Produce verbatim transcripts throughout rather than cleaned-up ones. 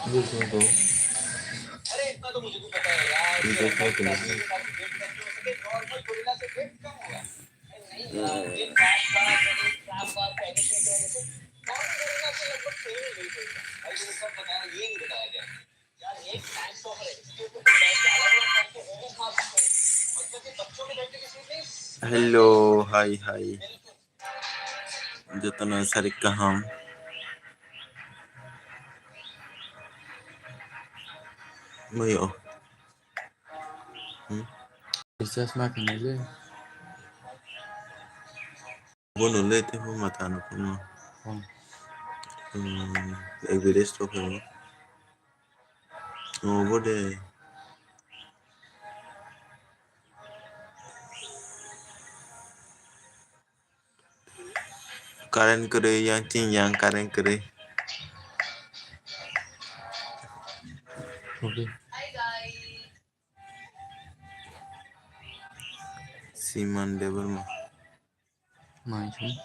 Bujo to. Video khai tongma. Hello, hi, hi. Jotono sarik kaham. Muio. Hmm? Recharge ma khe nai le. Bono le tei bo mata no phano. Oh. Hmm, ek village to phano. Oh, bo de. Current kwrwi, yang ching yang current kwrwi. Okay. Siman Debbarma. Mai sung.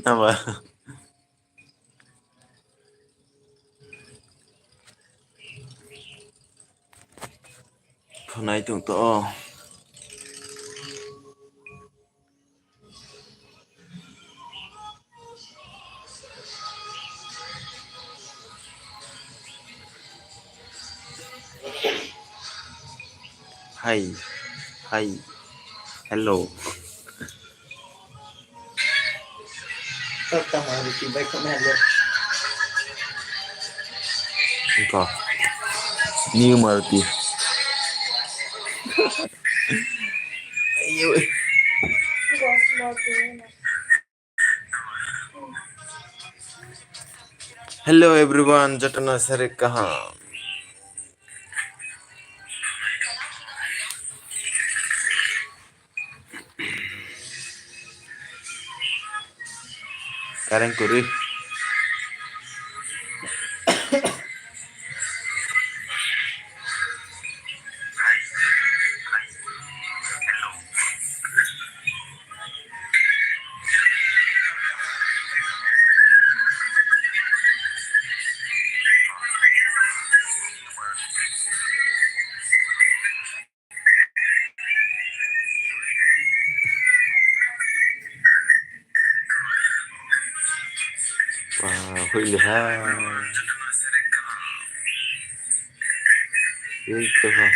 Nama? Khwnai tong to. Hi. Hi. Hello. Engko. New Maruti. Ayo. Hello everyone, jotono sarik kaham. Current kwrwi. Wah, hoiliha. Hoiliha.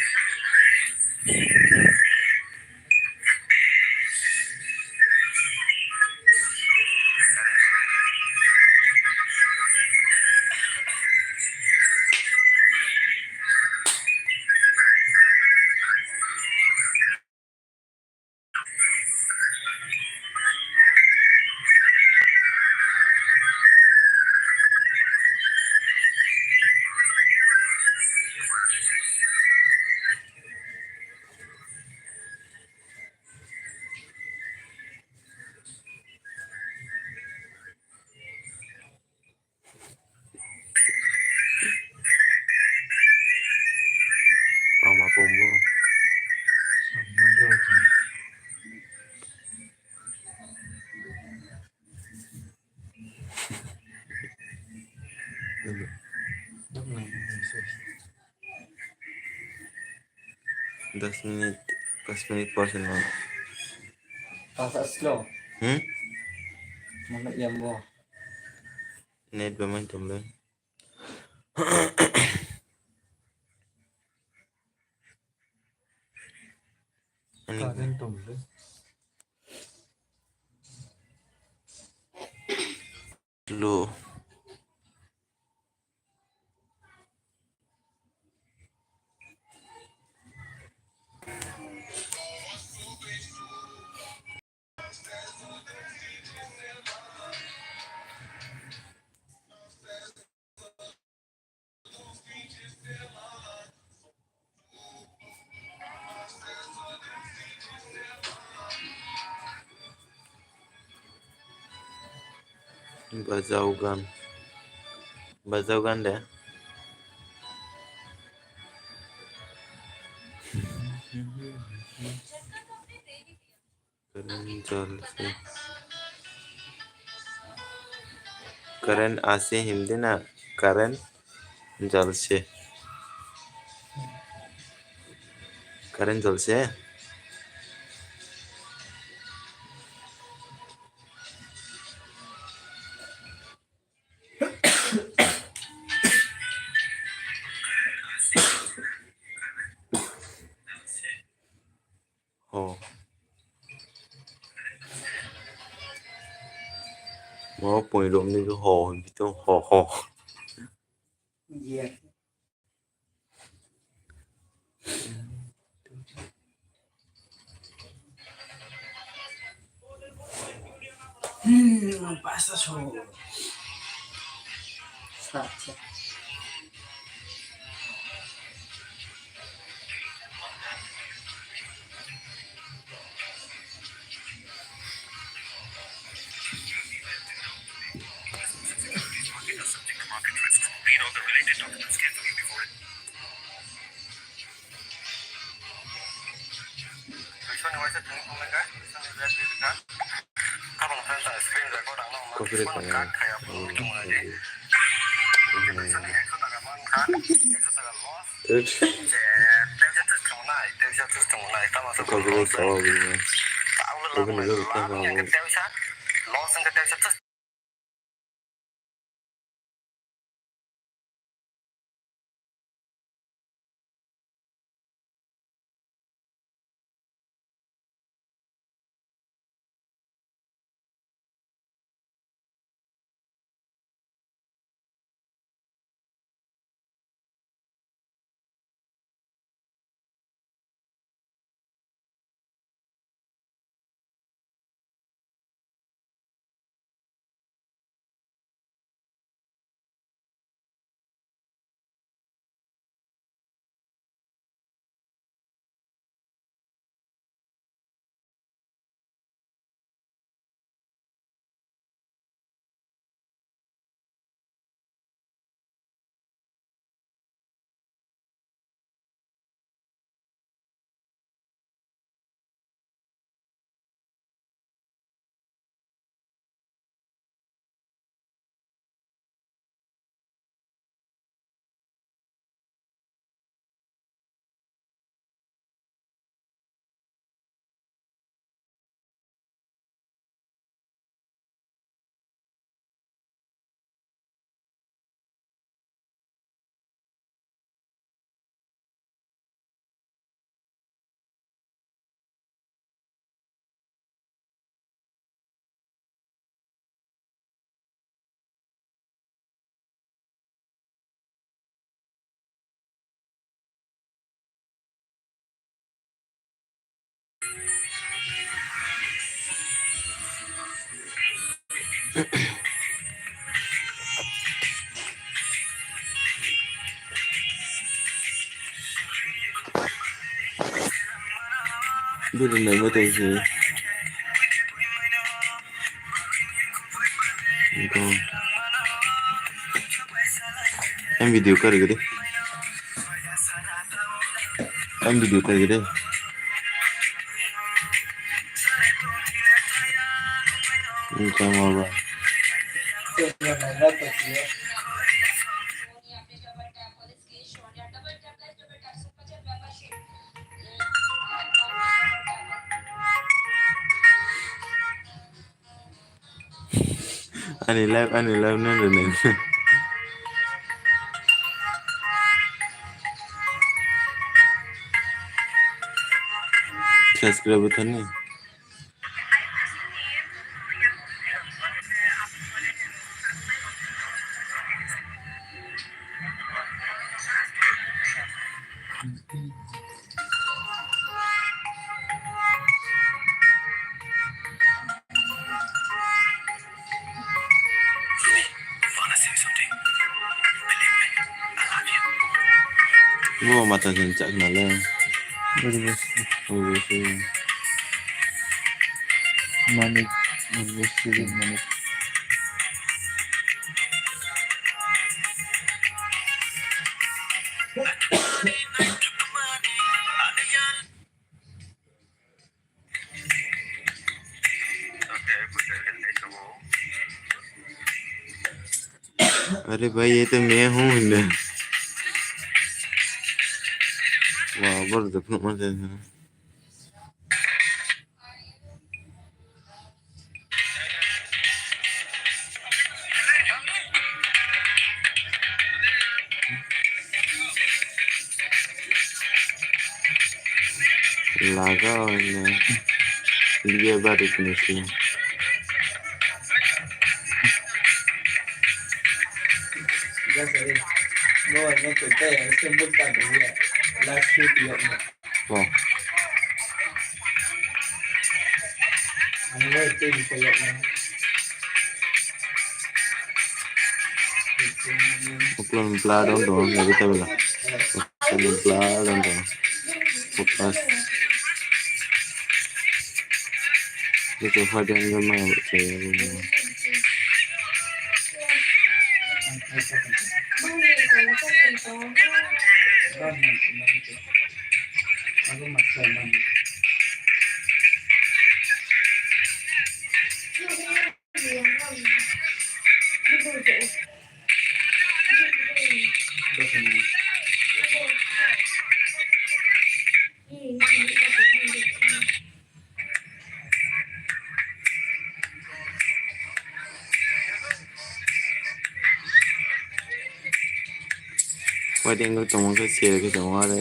Dos minit, pas minit por sini. Pasa slow. Hmm? Mana yang bo. Net ba main tong le. Ani. Kaden tong le. Slow. Bajao gan. Bajao gan de. Current jalse. Current ase hindi na current jalse. Current jalse. Ho. Mo poi rom ni ho, ho, ho. Yeah. Hmm, pasa so. Sa, sa. Copyright. Copyright. Bini naima tong si. Ang video kari gede. Ang video kari gede. Ini sama apa? Ani live, ani live nang rwnai. Subscribe thani. Bo mata jeng chak na le. Urvashi. Urvashi. Manik, Urvashi, Manik. अरे भाई, ये तो मैं हूँ ना। वाह, जबरदस्त मजा है। Laga ne. Liya bari kini si. Last shoot yok na. Bo. Ang bai tei bisa yok na. Uklan blur on do, nagi tabela. Uklan blur on do. Focus. Ito pa din naman, okay. Waiting ko tongma khe share khe tongma le.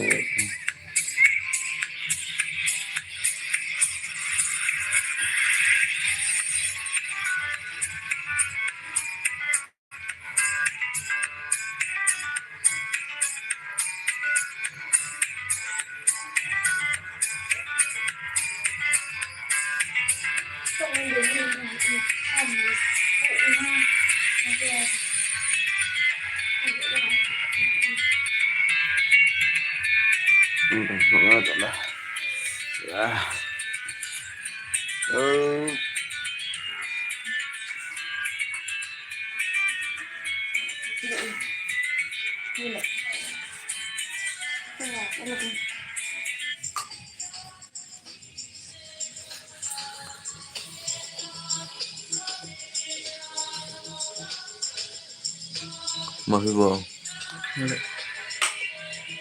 Mahi bo.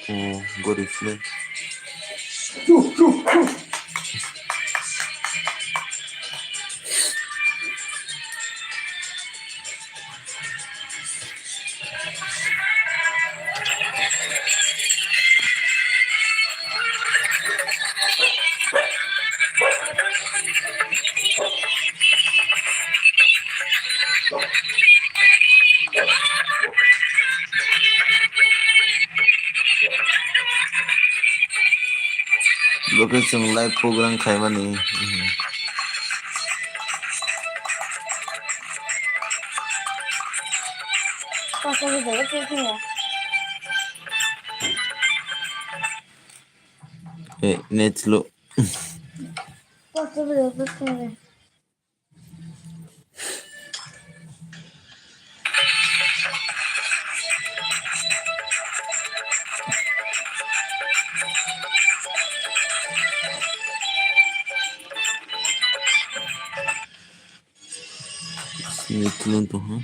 Oh, gorif le. Bo khe chwng live program khaimani. Eh, net slow. Sini tulung tuh, ha?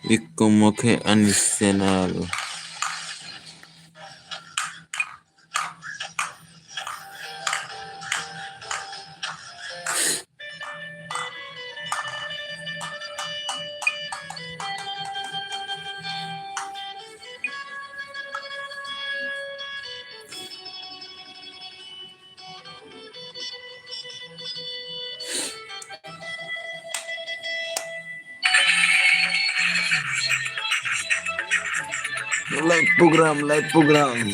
Bikkum mokhe ani channel. Live program, live program.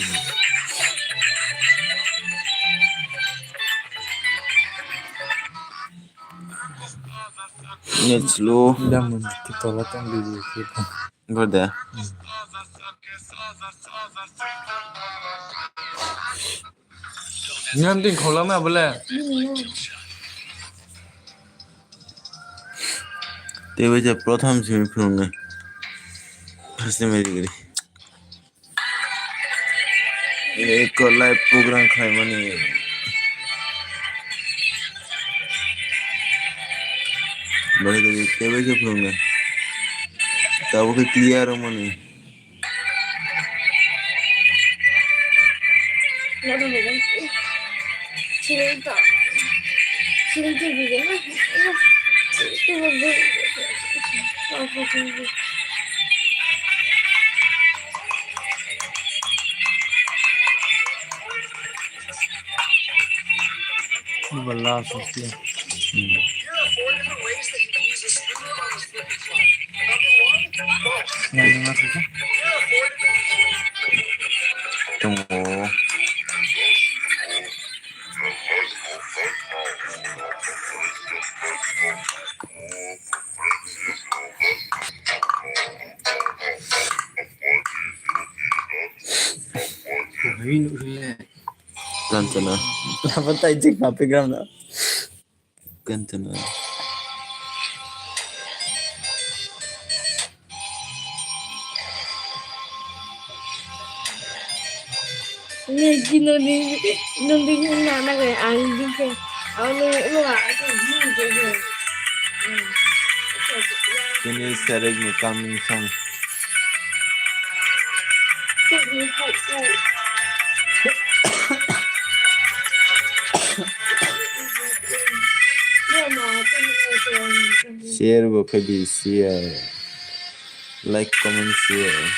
Net slow. Brother. Niyam din khulama bole. Tei bai je prothom simi phunuknai. First time ri gri. Eko live program khlaimani. Bai gri tei bai je phunuknai. Tabuk khe clear wngmani. Tongo. Kanchana. Apa tai jik papi gram na? Kanchana. Nini nini nini nana gaya ang dikhe. Ang nini nini nana gaya. Ini serek ni coming song. Share bo khe di, share. Like, comment, share.